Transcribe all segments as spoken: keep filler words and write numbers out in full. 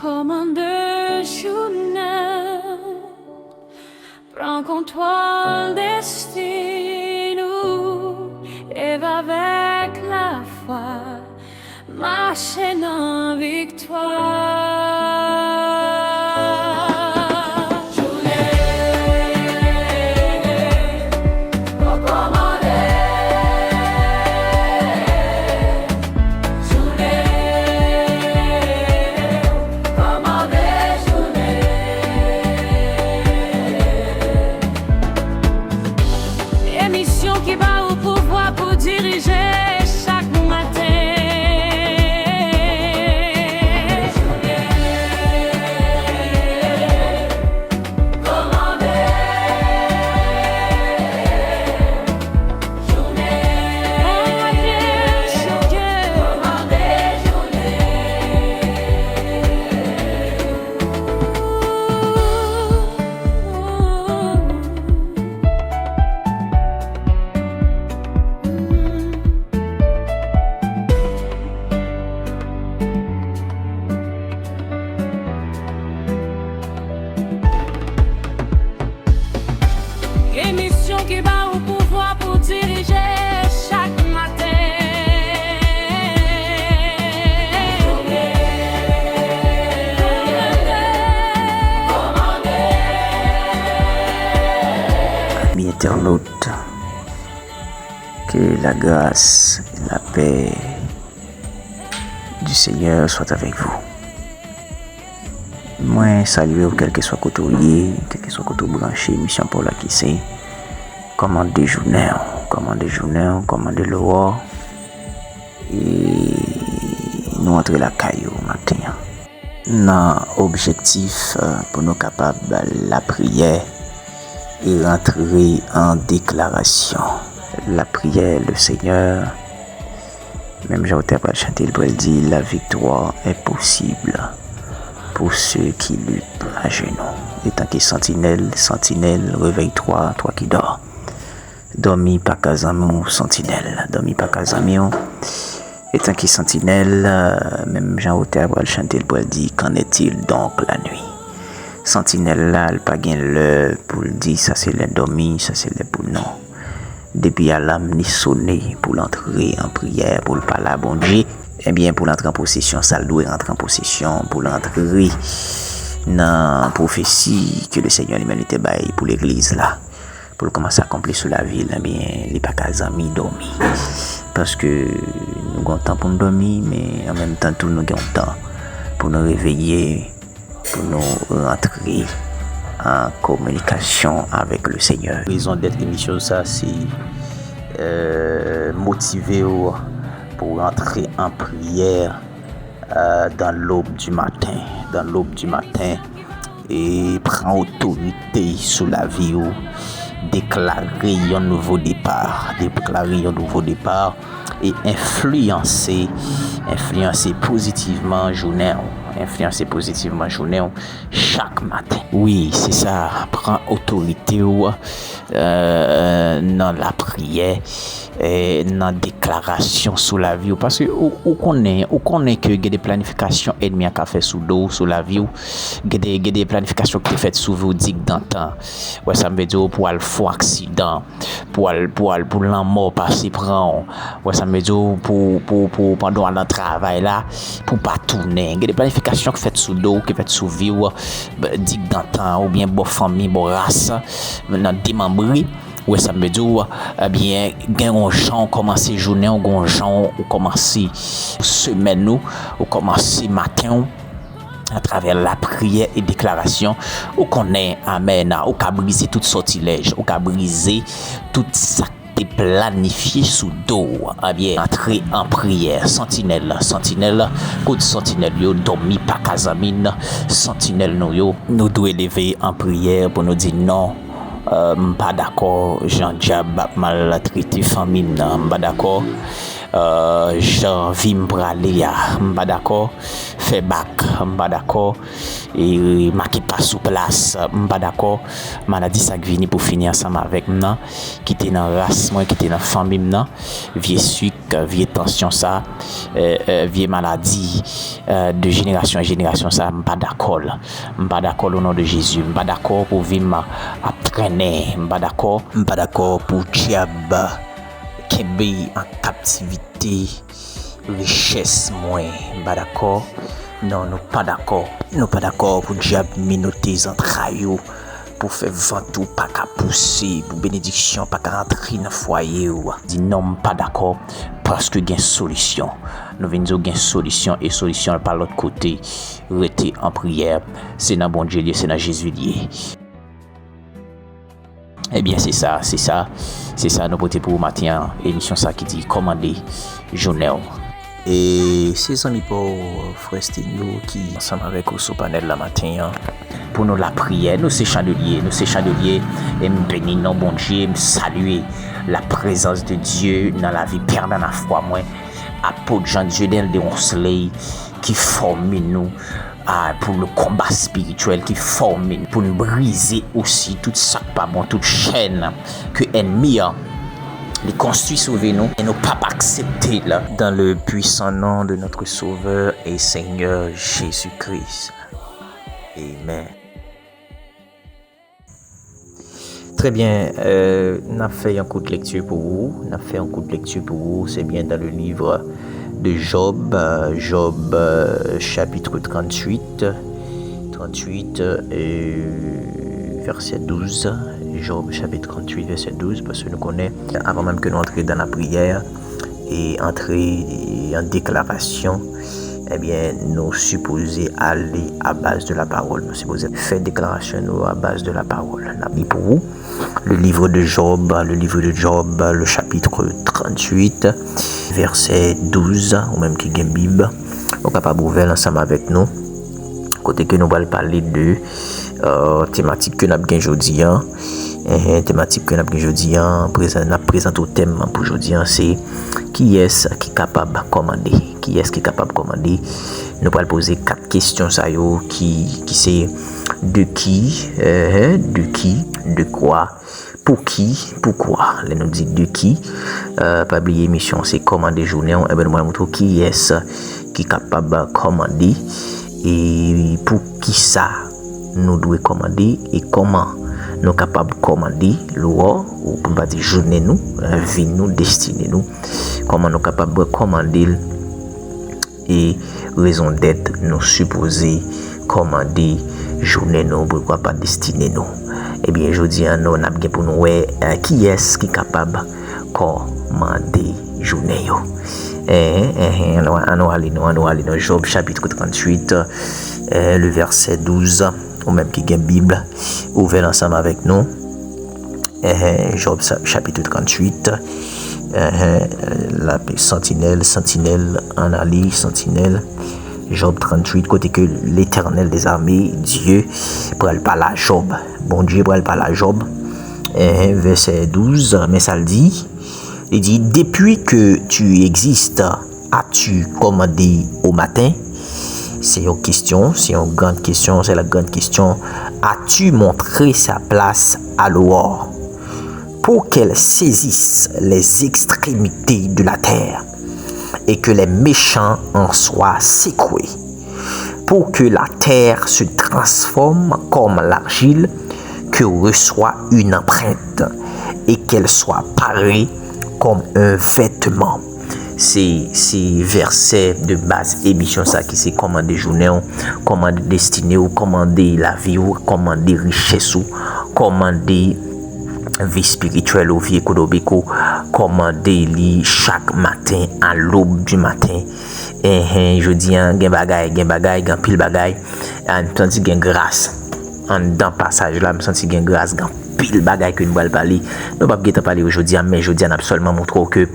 Kòmande jounen, pran kontwòl desten nou, leve avèk lafwa, mache nan viktwa. Emisyon ki ba ou pouvwa pou dirije chak maten. Emisyon ki ba ou pouvwa pou dirije chak maten. Amis internautes, que la grâce et la paix du Seigneur soit avec vous. Mwen salye w kèlkeswa kote w ye, kèlkeswa kote w branche emisyon pa w la ki se Kòmande jounen w, kòmande jounen w, kòmande lowò. E nou antre lakay ou maten an. Nan objektif, eh, pou nou kapab lapriyè e rantre an deklarasyon. Lapriyè, le Seigneur, menm jan otè a pral chante, li pral di, la victoire est possible pour ceux qui luttent à genoux. Etanke santinèl, santinèl, réveille-toi, toi qui dors. Dòmi pa ka zanmi w, santinèl. Dòmi pa ka zanmi w. Etanke santinèl, menm jan otè a pral chante, li pral di, qu'en est-il donc la nuit? Santinèl la, li pa gen lè pou l di, sa se lè dòmi, sa se lè pou non. Depi alam li sone pou l antre an priyè, pou l pale a Bondye, ebyen, pou l antre an posesyon, sa l dwe rantre an posesyon, pou l antre nan pwofesi ke le Seigneur li menm li te bay pou legliz la, pou l kòmanse akonpli sou lavi l, ebyen, li pa ka zanmi dòmi. Paske nou gen yon tan pou n dòmi, men an menm tan tou, nou gen yon tan pou nou reveye, pou nou rantre an kominikasyon avèk le Seigneur. Raison d'être emisyon sa, se, euh, motive w pou rantre an priyè, euh, dans l'aube du matin, dans l'aube du matin, e pran otorite sou lavi w, deklare yon nouvo depa, deklare yon nouvo depa, e enfliyanse, enfliyanse pozitivman jounen w, enfliyanse pozitivman jounen w chak maten. Wi, se sa, pran otorite w, euh, nan lapriyè, eh, nan deklarasyon sou lavi w. Paske ou, ou konnen, ou konnen ke gen de planifikasyon ènmi an ka fè sou do w, sou lavi w. Gen de, gen de planifikasyon ki te fèt sou vi w digdantan. Wè sa m vle di w, pou al fon aksidan, pou al, pou al, pou lanmò pase pran w. Wè sa m vle di w, pou, pou, pou pandan w al nan travay la, pou pa tounen. Gen de planifikasyon ki fèt sou do w, ki fèt sou vi w, digdantan, oubyen bò fanmi, bò ras, nan demanbre. Ou wè sa m vle di w? Ebyen, gen yon jan w kòmanse jounen w, gen yon jan w kòmanse semèn ou, ou kòmanse maten w, atravè lapriyè e deklarasyon. Ou konnen, amèn, ou ka brize tout sòtilèj, ou ka brize tout sa k te planifye sou do w. Ebyen, antre an priyè, santinèl, santinèl, kote santinèl yo, dòmi pa ka zanmi n, santinèl nou yo, nou dwe leve an priyè pou nou di non. Euh, m pa dakò jan dyab ap maltrete fanmi m nan. M pa dakò, euh, jan vi m prale a. M pa dakò fè bak. M pa dakò E make pa sou plas, m pa dakò. Maladi sa k vini pou fini ansanm avèk m nan, ki te nan ras mwen, ki te nan fanmi m nan, vye sik, vye tansyon sa, euh, euh, vye maladi, euh, de jenerasyon an jenerasyon sa, m pa dakò l. M pa dakò l o non de Jezi. M pa dakò pou vi m ap trennen. M pa dakò. M pa dakò pou dyab kenbe an kaptivite richès mwen. M pa dakò. Non, nou pa dakò. Nou pa dakò pou dyab minote zantray ou, pou fè vant ou pa ka pouse, pou benediksyon pa ka antre nan fwaye ou. Di non, m pa dakò, paske gen solisyon. Nou vin di w gen solisyon, e solisyon an pa lòt kote. Rete an priyè. Se nan Bondye l ye, se nan Jezi l ye. Ebyen, se sa, se sa, se sa nou pote pou ou maten an, emisyon sa ki di kòmande jounen w. E se zanmi pa w, frè Stelio, ki ansanm avèk ou sou panèl la maten an. Pou nou lapriyè, nou se chandelye, nou se chandelye, e m beni non Bondye, m salye la prezans de Dye nan lavi pèmanan fwa mwen, apot Jean Dieudel Deroncelet, ki fòme nou, a, pou le konba espirityèl, ki fòme n, pou n brize osi tout sa k pa bon, tout chèn ke ènmi an li konstwi sou vi nou, e nou p ap aksepte l. Dans le puissant nom de notre Sauveur et Seigneur Jésus-Christ. Amen. Très bien, euh, n ap fè yon kout lekti pou ou. N ap fè yon kout lekti pou ou. C'est bien dans le livre de Job, euh, Job, euh, chapitre trente-huit, trente-huit, euh, verset douze. Job chapitre trente-huit, verset douze, paske nou konnen, avan menm ke nou antre dan lapriyè, e antre an deklarasyon, ebyen, nou sipoze ale a baz de la pawòl. Nou sipoze fè deklarasyon nou a baz de la pawòl. N ap li pou ou. Le livre de Job, le livre de Job, le chapitre trente-huit, verset douze, ou menm ki gen Bib, ou kapab ouvè l ansanm avèk nou. Kote ke nou pral pale de, euh, tematik ke n ap gen jodi a. Enhen, tematik ke n ap gen jodi a, prezan-, n ap prezante w tèm pou jodi a, se kiyès ki kapab kòmande? Kiyès ki kapab kòmande? Nou pral poze kat kesyon sa yo ki, ki se de qui, enhen, de qui, de quoi, pou ki, poukwa. Lè nou di de qui, euh, pa bliye emisyon se kòmande jounen w, enben nou pral montre w kiyès ki kapab kòmande e pou kisa nou dwe kòmande e kòman nou kapab kòmande lwa, ou pou n pa di jounen nou, vi nou, destine nou, kòman nou kapab kòmande l e rezon dèt nou sipoze kòmande jounen nou, poukwa pa destine nou. Ebyen, jodi a, nou, n ap gen pou nou wè, eh, kiyès ki kapab kòmande jounen yo. Enhen, enhen, ann nou, ann nou ale, nou, ann nou ale nan Jòb, chapitre trente-huit, eh, le verset douze, ou menm ki gen Bib, ouvè l ansanm avèk nou. Enhen, Jòb sa-, chapitre trente-huit. Enhen, la, santinèl, santinèl, ann ale, santinèl. Jòb trente-huit, kote ke Letènèl dèzame, Dye, pral pale a Jòb. Bondye pral pale a Jòb. Enhen, vèsè douz, men sa l di. Li di, Depuis que tu existes, as-tu commandé au matin? Se yon kesyon, se yon gran kesyon, c'est la grande question. As-tu montré sa place à l'aurore? Pour qu'elle saisisse les extrémités de la terre, et que les méchants en soient secoués, pour que la terre se transforme comme l'argile que reçoit une empreinte, et qu'elle soit parée comme un vêtement. Se, se vèsè de baz emisyon sa ki se kòmande jounen w, kòmande destine w, kòmande lavi w, kòmande richès ou, kòmande vi espirityèl ou, vi ekonomik ou, kòmande li chak maten, à l'aube du matin. Enhen, jodi a, gen bagay, gen bagay, gen anpil bagay. A, m santi gen gras anndan pasaj la, m santi gen gras, gen anpil bagay ke nou pral pale. Nou p ap gentan pale yo jodi a, men jodi a, n ap sèlman montre w ke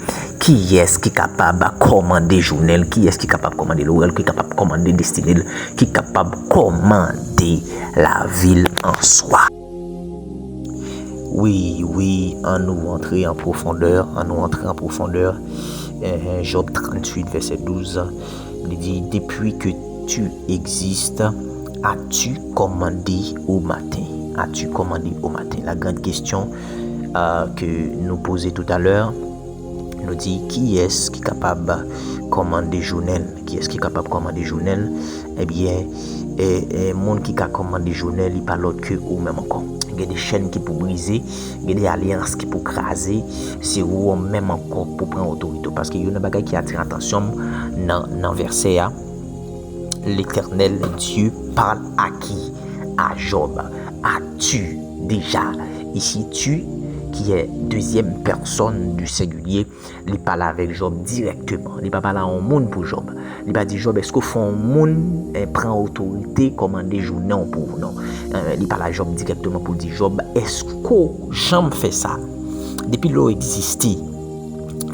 kiyès ki kapab kòmande jounen l, kiyès ki kapab kòmande lorè l, ki kapab kòmande destine l, ki kapab kòmande lavi l an swa. Wi, wi, ann nou antre an pwofondè, ann nou antre an pwofondè. Enhen, Jòb tranntuit, vèsè douz, li di, Depuis que tu existes, As-tu commandé au matin? As-tu commandé au matin? La grande question euh, que nous poser tout à l'heure, nou di kiyès ki kapab kòmande jounen l? Kiyès ki kapab kòmande jounen l? Ebyen, e, e, moun ki ka kòmande jounen li pa lòt ke ou menm ankò. Gen de chèn ki pou brize, gen de alyans ki pou kraze, se ou menm ankò pou pran otorite w. Paske youn nan bagay ki atire atansyon m nan, nan vèsè a, L'Éternel Dieu parle à qui? À Job. As-tu déjà? Ici, tu, qui est deuxième personne du singulier, li pale avèk Job dirèkteman. Li pa pale a yon moun pou Job. Li pa di Job, èske w fè yon moun eh, pran otorite, kòmande jounen w pou ou? Non. Eh, li pale a Job dirèkteman pou l di Job, èske w janm fè sa? Depi lè w egziste,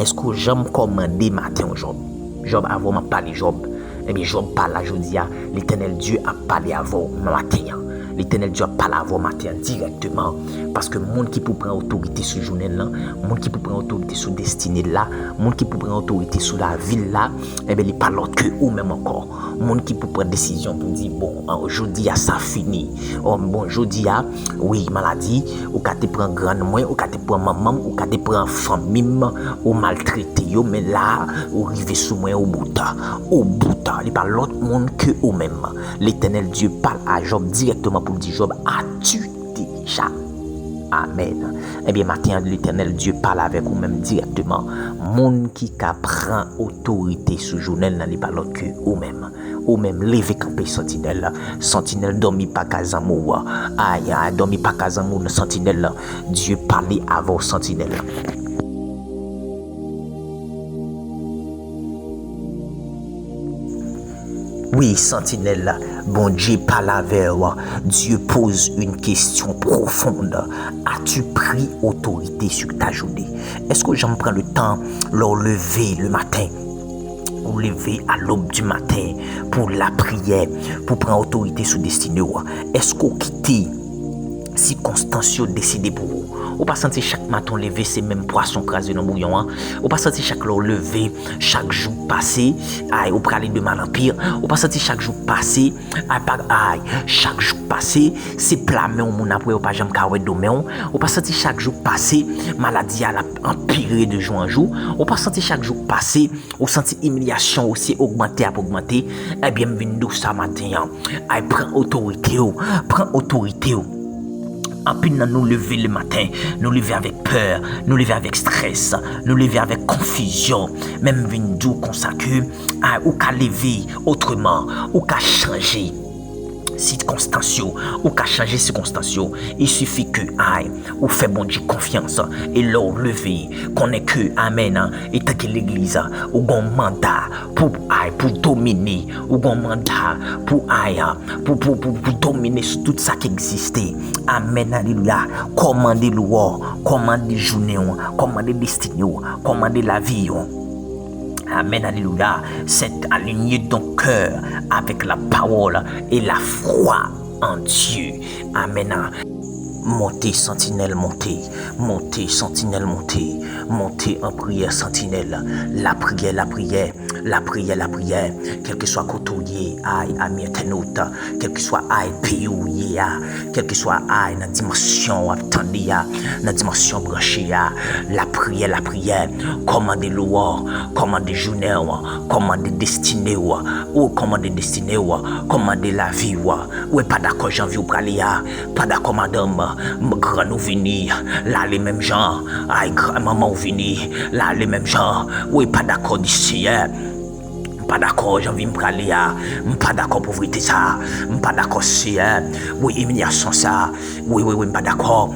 èske w janm kòmande maten w, Job? Job, avan m ap pale Job, ebyen, Job pa la jodi a, Letènèl Dye ap pale avè w maten an. Letènèl Dye ap pale avè w maten an dirèkteman. Paske moun ki pou pran otorite sou jounen l lan, moun ki pou pran otorite sou destine l la, moun ki pou pran otorite sou lavi l la, ebyen, li pa lòt ke ou menm ankò. Moun ki pou pran desizyon pou di, bon, an, jodi a sa fini. Ò, bon, jodi a, wi, maladi, ou ka te pran grann mwen, ou ka te pran manman m, ou ka te pran fanmi m, ou maltrete yo, men la, ou rive sou mwen, ou bout. Ou bout. Li pa lòt moun ke ou menm. Letènèl Dye pale a Jòb dirèkteman pou l di, Jòb, as-tu déjà? Amèn. Ebyen, maten an, Letènèl Dye pale avèk ou menm dirèkteman. Moun ki ka pran otorite sou jounen l lan, li pa lòt ke ou menm. Ou menm, leve kanpe, santinèl. Santinèl, dòmi pa ka zanmi w. Ay, ay, dòmi pa ka zanmi w, santinèl. Dye pale avè w, santinèl. Wi, santinèl, Bondye pale avè w. Dieu pose une question profonde. As-tu pris autorité sur ta journée? Èske w janm pran le tan lè w leve le maten, ou leve à l'aube du matin pou lapriyè, pou pran otorite sou destine w? Èske w kite sikonstans yo deside pou ou? Ou pa santi chak maten w leve se menm pwason kraze nan bouyon an? Ou pa santi chak lè w leve, chak jou k pase, ay, ou prale de mal an pi? Ou pa santi chak jou k pase, ay, pa, ay, chak jou k pase, se pla men w moun ap wè, ou pa janm ka wè do men w? Ou pa santi chak jou k pase, maladi a l ap anpire de jou an jou? Ou pa santi chak jou k pase, ou santi imilyasyon w se ogmante ap ogmante? Ebyen, m vin di w sa maten an. Ay, pran otorite w, pran otorite w. Anpil nan nou leve le maten, nou leve avèk pè, nou leve avèk strès, nou leve avèk konfizyon. Men m vin di w konsa ke, ay, ou ka leve otreman, ou ka chanje sikonstans yo, ou ka chanje sikonstans yo. Il suffit ke, ay, ou fè Bondye konfyans. E lè w leve, konnen ke, amèn, etanke legliz, ou gen yon manda pou, ay, pou domine, ou gen yon manda pou, ay, pou, pou, pou, pou domine sou tout sa k egziste. Amèn, alelouya. Kòmande lwa w, kòmande jounen w, kòmande destine w, kòmande lavi w. Amèn, alelouya. C'est aligner ton cœur avec la parole et la foi en Dieu. Amèn. Monte, santinèl, monte. Monte, santinèl, monte. Monte an priyè, santinèl. Lapriyè, lapriyè. Lapriyè, lapriyè. Kèlkeswa kote w ye, ay, ami entènot. Kèlkeswa, ay, peyi w ye a. Kèlkeswa, ay, nan dimansyon w ap tande a. Nan dimansyon w branche a. Lapriyè, lapriyè. Kòmande lwa w, kòmande jounen w, kòmande destine w, ou kòmande destine w, kòmande lavi w. Ou pa dakò jan vi w prale a, pa dakò madanm, m, grann ou vini, l ale menm jan, ay, granmanman w vini, l ale menm jan. Ou pa dakò, di Seyè, m pa dakò jan vi m prale a, m pa dakò povrete sa, m pa dakò, Seyè, wi, imilyasyon sa, wi, wi, wi, m pa dakò.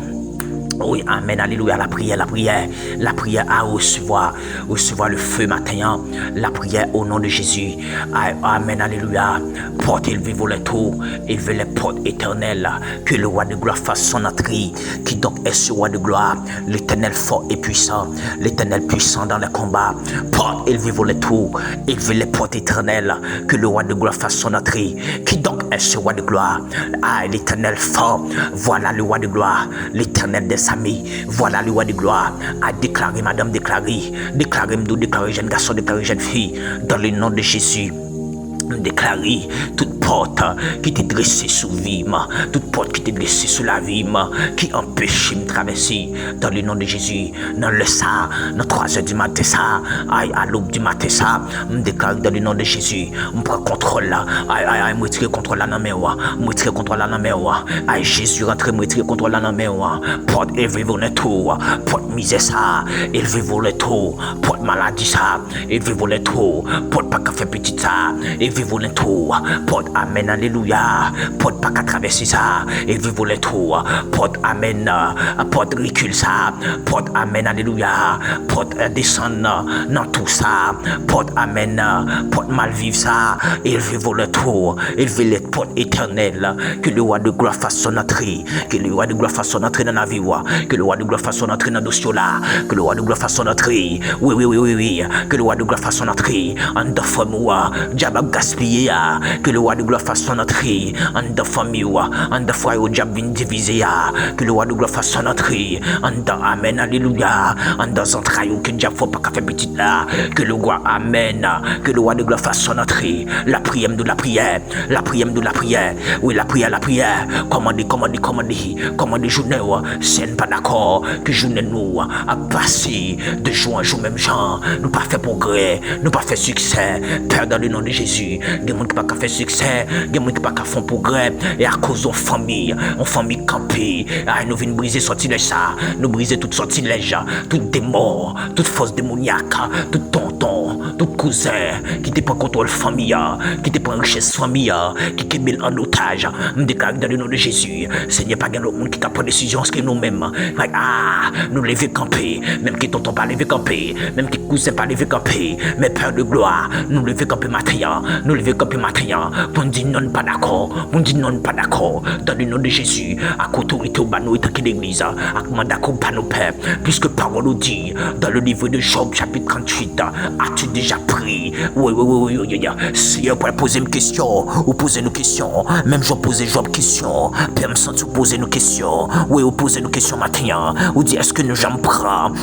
Wi, amèn, alelouya, lapriyè, lapriyè, lapriyè a resevwa, resevwa le feu maten an, lapriyè au nom de Jésus. A-, amèn, alelouya. Pòt elve volè tou, elve les portes éternelles, que le roi de gloire fasse son entrée. Qui donc est ce roi de gloire? L'Éternel fort et puissant, l'Éternel puissant dans les combats. Pòt elve volè tou, elve les portes éternelles, que le roi de gloire fasse son entrée. Qui donc est ce roi de gloire? Ah, l'Éternel fort, voilà le roi de gloire, l'Éternel des armées, voilà le roi de gloire. A deklare, madanm, deklare, deklare, m di w, deklare, jèn gason, deklare, jèn fi, dans le nom de Jésus. M deklare tout pòt ki te drese sou vi m, tout pòt ki te drese sou lavi m, ki anpeche m travèse, dans le nom de Jésus, nan lè sa, nan twa zè di maten sa, ay, a l'aube di maten sa, m deklare dans le nom de Jésus, m pran kontwòl la, ay, ay, ay, m retire kontwòl la nan men w, m retire kontwòl la nan men w, ay, Jezi rantre, m retire kontwòl la nan men w, pòt elve volento, pòt mizè sa, elve volento, pòt maladi sa, elve volento, pòt pa ka fè pitit sa, elve volento, pòt amèn, alelouya, pòt pa ka travèse sa, elve volento, pòt amèn, pòt rekil sa, pòt amèn, alelouya, pòt desann nan tou sa, pòt amèn, pòt malviv sa, elve volento, elve lè pòt etènèl, que le roi de gloire fasse son entrée, que le roi de gloire fasse son entrée nan lavi w, que le roi de gloire fasse son entrée nan dosye w la, que le roi de gloire fasse son entrée, wi, wi, wi, wi, wi, que le roi de gloire fasse son entrée anndan fanmi w, dyab ap gaspiye a, que le roi de gloire fasse son entrée anndan fanmi w, anndan fwaye w dyab vin divize a, que le roi de gloire fasse son entrée anndan, amèn, alelouya, anndan zantray ou ke dyab fè w pa ka fè pitit la, que le roi, amèn, que le roi de gloire fasse son entrée, lapriyè, m di w lapriyè, lapriyè, m di w lapriyè. Wi, lapriyè, lapriyè. Kòmande, kòmande, kòmande. Kòmande jounen w. Si n pa dakò ke jounen nou ap pase de jou an jou menm jan, nou pa fè pwogrè, nou pa fè siksè. Pè, dans le nom de Jésus, gen moun ki pa ka fè siksè, gen moun ki pa ka fè yon pwogrè. E akoz yon fanmi, yon fanmi kanpe, ay, nou vin brize sòtilèj sa. Nou brize tout sòtilèj, tout demon, tout fòs demonyak, tout tonton, tout kouzen ki te pran kontwòl fanmi an, ki te pran richès fanmi an, ki kenbe l an otaj. M deklare dans le nom de Jésus, Senyè, pa gen lòt moun ki ka pran desizyon ke nou menm. Like, ah, nou leve kanpe, menm ke tonton pa leve kanpe, menm ke kouzen pa leve kanpe, men Pè de glwa, nou leve kanpe maten an, nou leve kanpe maten an, pou n di non, n pa dakò, pou n di non, n pa dakò, dans le nom de Jésus, ak otorite ou ba nou antanke legliz, ak manda ke ou ba nou, Pè, puisque parole ou di, dans le livre de Job, chapitre trente-huit, as-tu déjà pris? Wi, wi, wi, wi, wi, wi. Senyè, pral poze m kesyon, ou poze nou kesyon, menm jan w poze Jòb kesyon, Pè, m santi w poze nou kesyon, wi, ou poze nou kesyon maten an, ou di, èske nou janm pran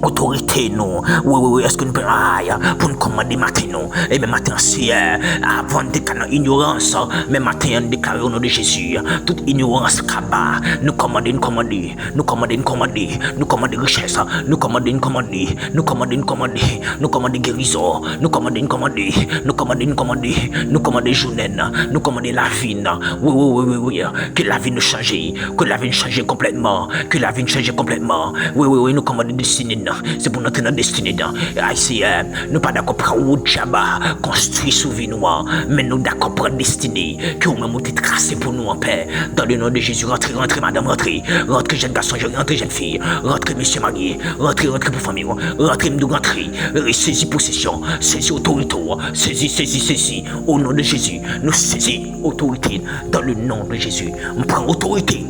otorite nou? Wi, wi, wi, èske nou pran, ay, pou n kòmande maten nou? Ebyen, maten an, Senyè, avan n te ka nan inyorans, men maten an, n deklare o non de Jezi, tout inyorans kaba, nou kòmande, nou kòmande, nou kòmande, nou kòmande, nou kòmande richès, nou kòmande, nou kòmande, nou kòmande, nou kòmande, nou kòmande gerizon, nou kòmande, nou kòmande, nou kòmande, nou kòmande, nou kòmande jounen, nou kòmande lavi n. Wi, wi, wi, wi, wi, ke lavi nou chanje, ke lavi n chanje konplètman, ke lavi n chanje konplètman. Wi, wi, wi, nou kòmande destine n. Se pou n antre nan destine n. Ay, Seyè, nou pa dakò pran wout dyab la konstwi sou vi nou an, men nou dakò pran destine ke ou menm ou te trase pou nou an, Pè. Dans le nom de Jésus, rantre, rantre, madanm, rantre. Rantre, jèn gason, rantre, jèn fi. Rantre, mesye marye. Rantre, rantre pou fanmi w. Rantre, m di w rantre. Sezi posesyon. Sezi otorite w. Sezi, sezi, sezi. O non de Jezi, nou sezi otorite dans le nom de Jésus. M pran otorite.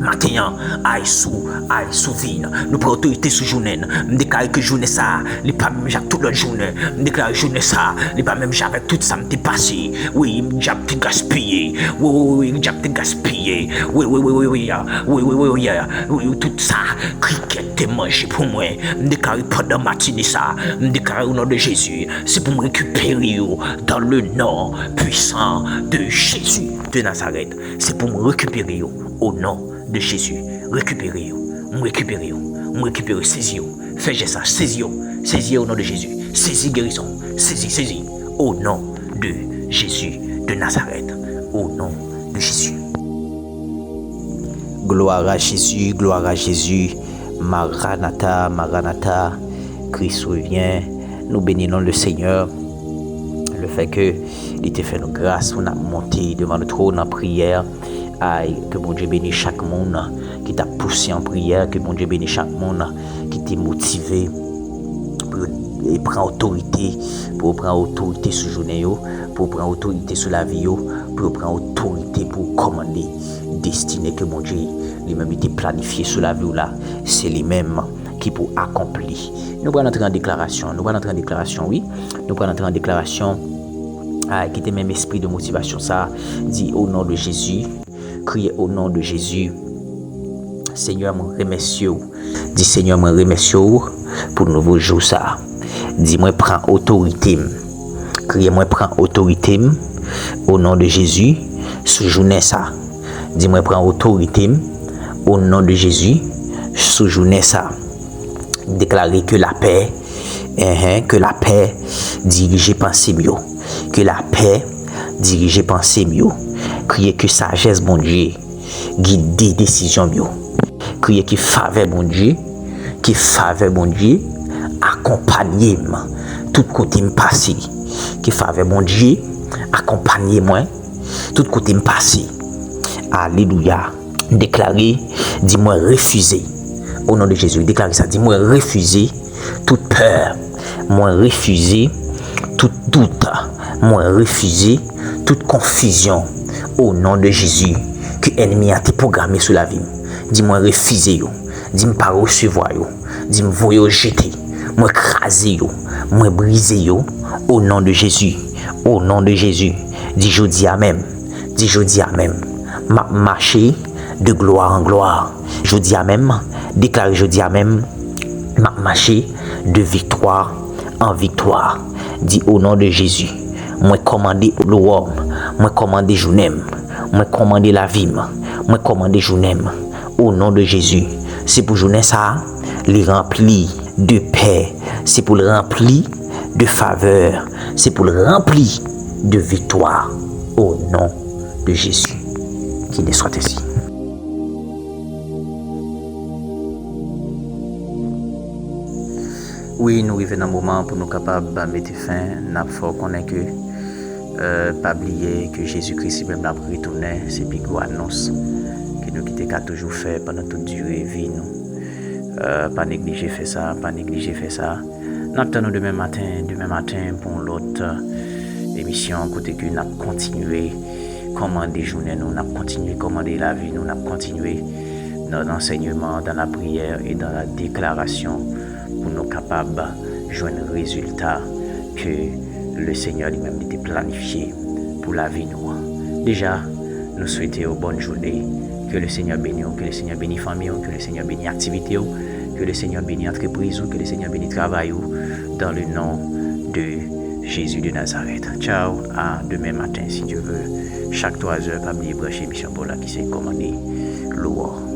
Maten an, ay sou, ay sou vi n. Nou pran otorite sou jounen n. M deklare ke jounen sa a, li pa menm jan ak tout lòt jounen. M deklare jounen sa a, li pa menm jan avèk tout sa m te pase. Wi, dyab te gaspiye. Wi, wi, wi, wi, dyab te gaspiye. Wi, wi, wi, wi, wi, wi, wi, wi, wi, wi, wi, tout sa, krikèt te manje pou mwen. M deklare pandan matine sa a, m deklare o non de Jezi, se pou m rekipere yo dans le nom puissant de Jésus de Nazareth. Se pou m rekipere yo o non de Jezi. Rekipere yo. M rekipere yo. M rekipere, sezi yo. Fè jès la, sezi yo. Sezi yo o non de Jezi. Sezi gerizon. Sezi, sezi. O non de Jezi de Nazareth. O non de Jezi. Gloire à Jésus, gloire à Jésus. Maranatha, Maranatha. Christ revient. Nou beni non le Senyè. Le fè ke li te fè nou gras pou n ap monte devan le trône an priyè. Ay, ke Bondye beni chak moun ki t ap pouse an priyè, ke Bondye beni chak moun ki te motive pou yo, e, pran otorite, pou yo pran otorite sou jounen yo, pou yo pran otorite sou lavi yo, pou yo pran otorite pou kòmande destine ke Bondye li menm li te planifye sou lavi w la. Se li menm ki pou akonpli. Nou pral antre an deklarasyon, nou pral antre an deklarasyon, wi. Nou pral antre an deklarasyon. Ah, kite menm espri de motivasyon sa a. Di, o non de Jezi. Kriye, o non de Jezi. Senyè, mwen remèsye w. Di, Senyè, mwen remèsye w pou nouvo jou sa a. Di, mwen pran otorite m. Kriye, mwen pran otorite m O non de Jezi, sou jounen sa, di mwen pran otorite m, o non de Jezi, sou jounen sa, deklare ke lapè, enhen, ke lapè dirije panse m yo, ke lapè dirije panse m yo, kriye ke sajès Bondye gide desizyon m yo. Kriye ke favè Bondye, ke favè Bondye akonpanye m tout kote m pase. Ke favè Bondye akonpanye mwen tout kote m pase. Alelouya. Deklare, di mwen refize. O non de Jezi, deklare sa. Di mwen refize tout pè. Mwen refize tout dout. Mwen refize tout konfizyon. O non de Jezi, ke ènmi a te pwograme sou lavi m. Di mwen refize yo. Di m pa resevwa yo. Di m voye yo jete. Mwen kraze yo. Mwen brize yo. O non de Jezi. O non de Jezi. Di jodi a menm. Di jodi a menm. M ap mache de glwa an glwa. Jodi a menm. Deklare jodi a menm. M ap mache de viktwa an viktwa. Di o non de Jezi. Mwen kòmande lowò m. Mwen kòmande jounen m. Mwen kòmande lavi m. Mwen kòmande jounen m. O non de Jezi. Se pou jounen sa a, li ranpli de pè. Se pou l ranpli de favè. Se pou l ranpli de viktwa. O non de Jezi. Qu'il en soit ainsi. Wi, nou rive nan moman pou nou kapab mete fen. N ap fè w konnen ke, euh, pa bliye ke Jezi Kris li menm l ap retounen. Se pi gwo anons ke nou ki te ka toujou fè pandan tout dire vi nou. Euh, pa neglije fè sa, pa neglije fè sa. N ap tann nou demen maten, demen maten pou yon lòt, euh, emisyon kote ke n ap kontinye kòmande jounen nou, n ap kontinye kòmande lavi nou, n ap kontinye dans l'enseignement, dans la prière et dans la déclaration pou nou kapab jwenn rezilta ke le Senyè li menm li te planifye pou lavi nou an. Deja, nou swete w bòn jounen. Ke le Senyè beni w, ke le Senyè beni fanmi w, ke le Senyè beni aktivite w, ke le Senyè beni antrepriz ou, ke le Senyè beni travay ou, dans le nom de Jésus de Nazareth. Ciao, à demain matin si Dieu veut. Chak twa zè, pa bliye branche emisyon pa w la ki se Kòmande Lowò.